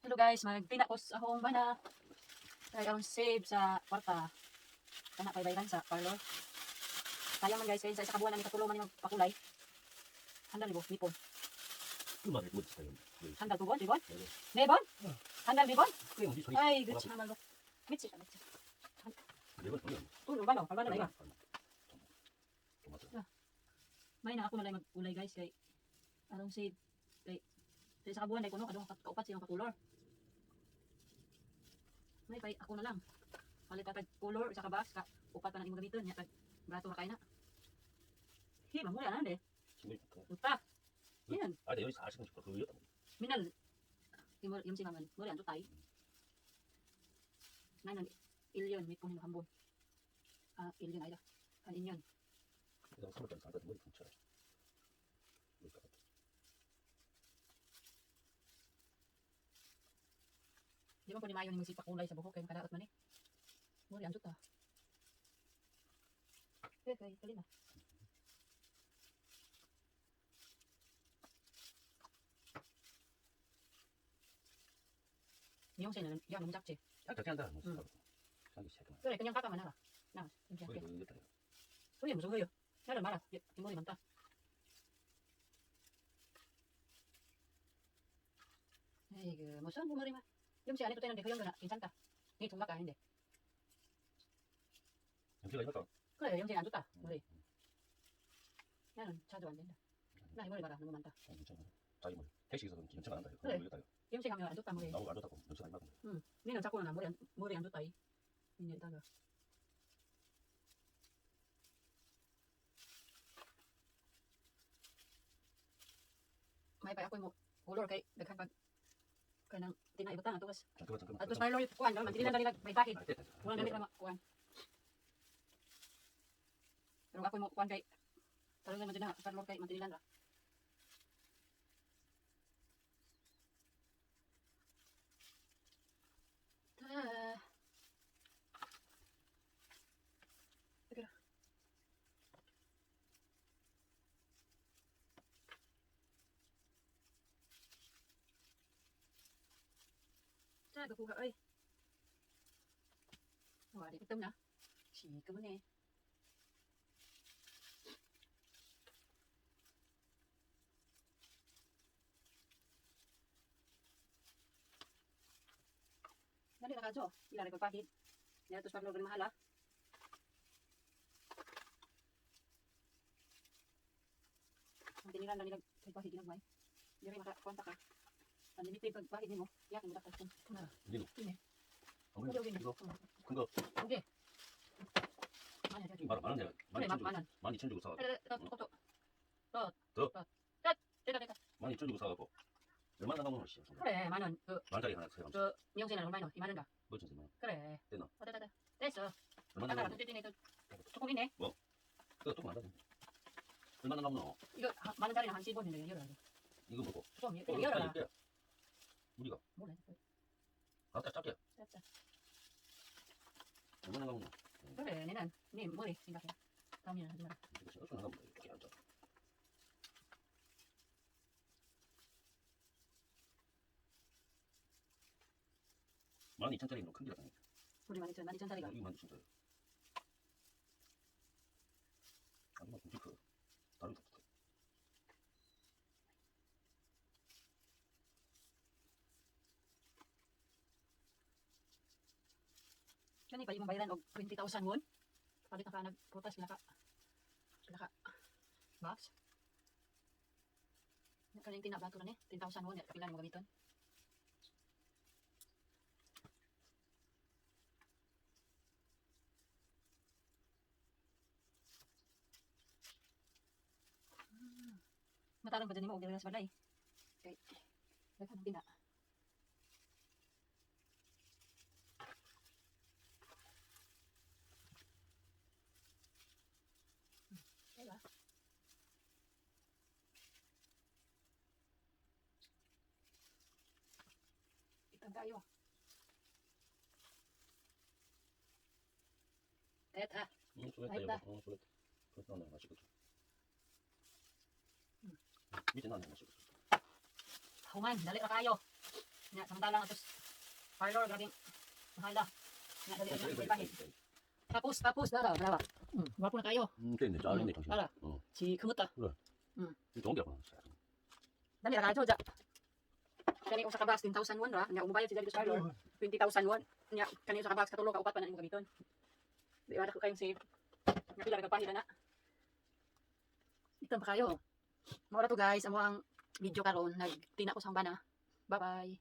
Hello guys, magtina ko sa akong bana. Kay aron save sa kwarta. Kana pay bayran sa parlor. Sayang man guys, kay sa isa ka buwan namin katulo man ni magpakulay. Handal libo, mipon. 그 말을 못 했어요. Handal tugon, libon? Nebon? Handal libon? 그게 어디 소리? Ay, good naman go. Mitsi siya, mitsi. 내가 소리. Tulo ba no? Palba na iba. 맞아. May na ako na lang magkulay guys kay aron save kay sa isa ka buwan ay kuno kadung kaupat siyang kakulor. May pay ako na lang. Palit tag color isa ka box ka upat pa na imong gamiton nya tag brato ra kay na. Hi, mamula na de. 진짜. Utak. Yan, 아, 내가 여기 40분 싶어. 그거 minal. Imo yung si maman, mori ang tutay. Nanan ilyon may punin hambon. Ah, ilyon ay da. An inyon. 내가 3월달에 살다 머리 붙여. Di man po ni maayo ni magsipa kulay sa buhok kay makadaot man eh. Mori ang tuta. Okay, kay kalina. 미용실은 야 너무 작지? 야, 저렇게 한다. 뭐. 응. 자기 새끼. 그래 그냥 깎아만 하라. 나 이렇게 거기 할게. 이거 이거 소리 무슨 소리야? 나를 말아. 뒷머리 많다. 에이그 무슨 그 머리만. 염색 안 해도 되는데 그 정도는 괜찮다. 네 돈밖에 아닌데. 염색가 이거 그래 염색 안 좋다 머리. 나는 자주 안 된다. 나 이 머리 봐라 너무 많다. 괜찮아. 자기 뭐 택시에서 염색 안 한다. 그래. 그래. 염색하면 안 좋다 머리. 나보고 안 좋다고 염색 안 한다. 니는 자꾸 나 머리 안 좋다 이. 이제다가 may pa ako mo color kay daghan pag kanang tinaibutang ato kas 잠깐만 잠깐만. ato sa parlor kuan man dili na nila may bahid 아, 됐다. wala na nila kuan pero ako mo kuan kay tarungan man din na parlor kay mantinilan ra. Ta. Teka lang. Ta, gakuha ay. Wala, di itom na. Sige mo na eh. Dali na kadyo. Ila rin pagpahid. Dili ito sa parlor mahal ah. Ang tinilan na nila pagpahid ginagmay. Di rin makakwanta ka. Unlimited pagpahid nimo. Yak mo dapat kung na. 니는. 이네. 어머니, 여기 이거 큰 거. 오케이. 많이 하자. 바로 만 원 내가 그래, 12,000 주고 만 원. 12,000 주고 사갖고 그래, 또, 또, 또. 또, 더? 또. 됐다, 됐다. 12,000 주고 사갖고 얼마나 나가면 씨. 그래, 10,000원. 그, 만짜리 하나 사요. 그, 미용실은 얼마나? 2만 원가? 뭐 좀 그래. 됐나? 어, 됐다, 됐다. 됐어. 얼마나 아까 나가면 또 조금 있네. 그거 조금 안 하지. 얼마나 나오노? 이거 10,000원짜리는 한 15원인데 열어라. 이거 뭐고? 조금 어, 그냥 열어라. 빼. 우리가 몰라. 아까 짧게 됐다. 얼마나 나오노? 그래, 내는 네 머리 생각해. 다음에는 하지 마라. 이거 어떻게 나가면 이렇게 앉아. 12,000짜리 너큰 기라. 우리 12,000, 12,000짜리가. 이거 12,000짜리. 아니, 굳이 그 다른 거. Kani pa imong bayaran og 20,000 won. Palit na ka nag prutas pila ka. Pila ka box. Nya kaning tinabato na ni 10,000 won pila nimo gamiton. Matarong pa dyan nimo og diri sa balay. Kay daghan ang tina. Diba? Itam tayo. 됐다. 응, 수고했다, 맛있다. 여보. 응, 수고했다. 그래서 나는 맛있겠다. 응. 밑에 나는 맛있겠다. Human, dali ra kayo. Nya, samantalang atos parlor, grabe mahala. Nya, dali na pahit. Tapos, tapos, dara, dara. Gwapo na kayo. 됐네. 잘했네, 당신. 알아. 어. 지 크무다. 좋은 게 없구나. Dali ra kayo, ja. Kani usa ka box 10,000 won ra. Nya mubayad si dali sa parlor 20,000 won. Nya kani usa ka box katulo ka upat pa na imo gamiton. Di ba dako kayong save? Nya pila ra ka pahid na. Ito pa kayo. Mao ra to, guys, amo ang video karon, nagtina ko sa bana. Bye bye.